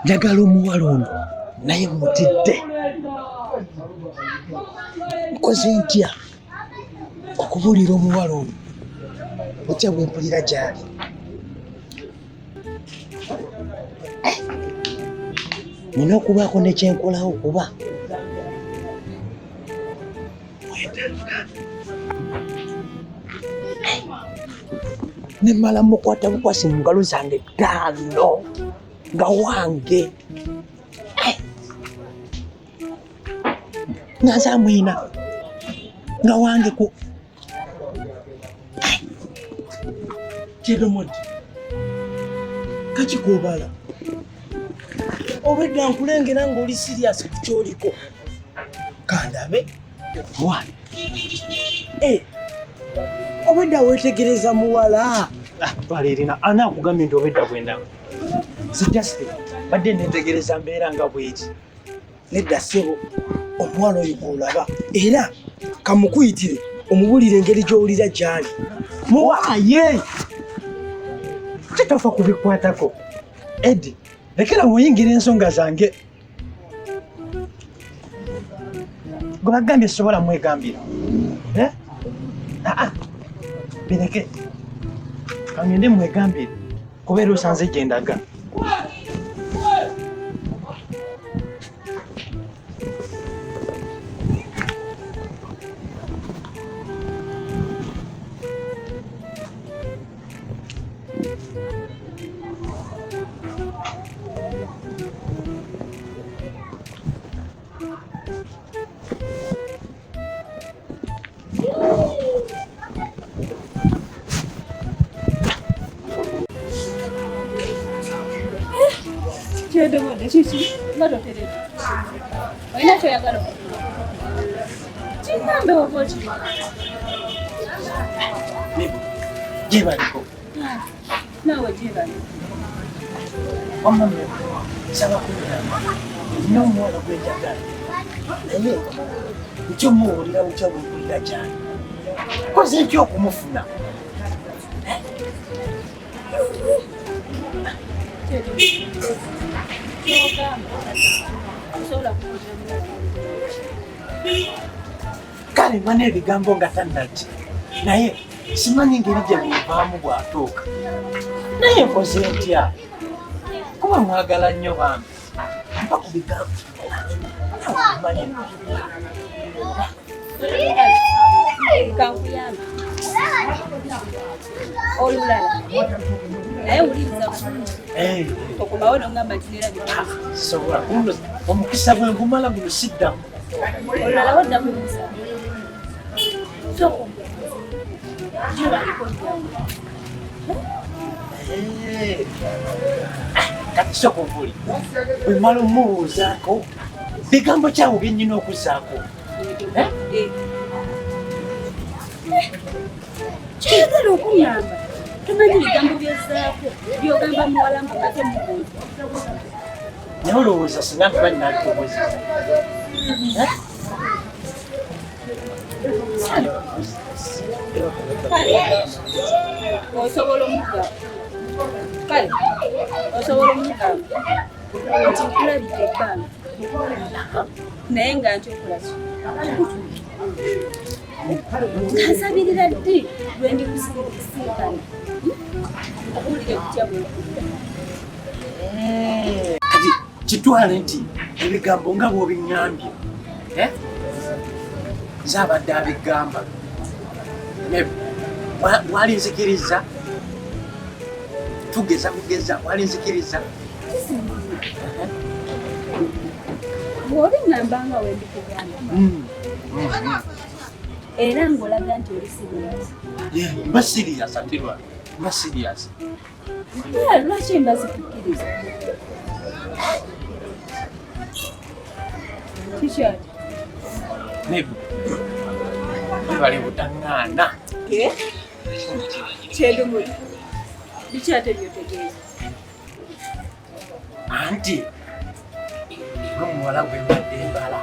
Njagala omuwala ono naye mutidde. Nkoze ntya okubuulira omuwala ono butya bwe mpulira gy'ali? Eh, nina okubaako ne kye nkolawo kuba nemala mukwata bukwasi mu ngalo zange ttaano nga wange eh. Nga nze amwina nga wange ku eh. Kyedomodi kakikobala obwedda nkulengera ng'oli siriasi ku kyoliko kandabe. One. Eh, obwedda wetegereza muwala. Ah, twala ana akugambye nti obwedda bwendaba. Si just badde netegereza mbeera nga bweki. Nedda ssebo, omuwala oyo gw'olaba era kamukuyitire omubulire engeri gy'owulira gy'ali. Muwaaye kitofa kubikwatako. Eddie, lekera muyingira ensonga zange. Gwe bagambye sobola mwegambira. Eh? Aa, bireke. Kangende mwegambire kubeera osanze gye ndaga. Kyedomodde kiki nga toteredde olina kyoyagala kigambe oba okima gyebaliko naawe gyebali wamma nsaba kuyamba nina omuwala gwenjagala naye nkyo muwulira butya bwempulira kyali koze ntya okumufuna? Kale mba n'ebigambo nga tannajja naye simanyi ngeri gye binvaamu bw'atuuka naye nkoze ntya kuba mwagala nnyo bambi mpa ku bigambo manyi. Kankuyambe olulala naye wuliriza bulungi okomawo nongamba nti nerabira sobola omukisa bwe ngumala guno siddamu. Olulala woddamu omukisa Kati soka obuli bwemala omubuuzaako bigambo kyawo byenyina okuzaako. Kyeyagala okuŋŋamba tomanyi bigambo byozzaako byogamba muwala mbu ate mubuuza. Naye olowooza singa nkimanyi nalikubuuziza? Osobola omugamba kale osobola omugamba nti nkulabidde ebbanga naye nga nti okolaki nga nsabirira ddi lwendi kusinkana okuwulira ekutya bwekudda. Kati kitwale nti ebigambo nga bw'obiŋŋambye eh? Nze abadde abigamba walinzikiriza tugeza kugeza walinzikiriza bw'obiŋŋamba nga wembikugamba era ng'olaga nti oli serious. Mba serious atirwa mba serious. Lwaki mba zikukkiriza kikyaki? Maybe. Webale butaŋŋaana. Kyendumuli biki ate byotegeeza? Anti gwe muwala gwe mbadde mbala.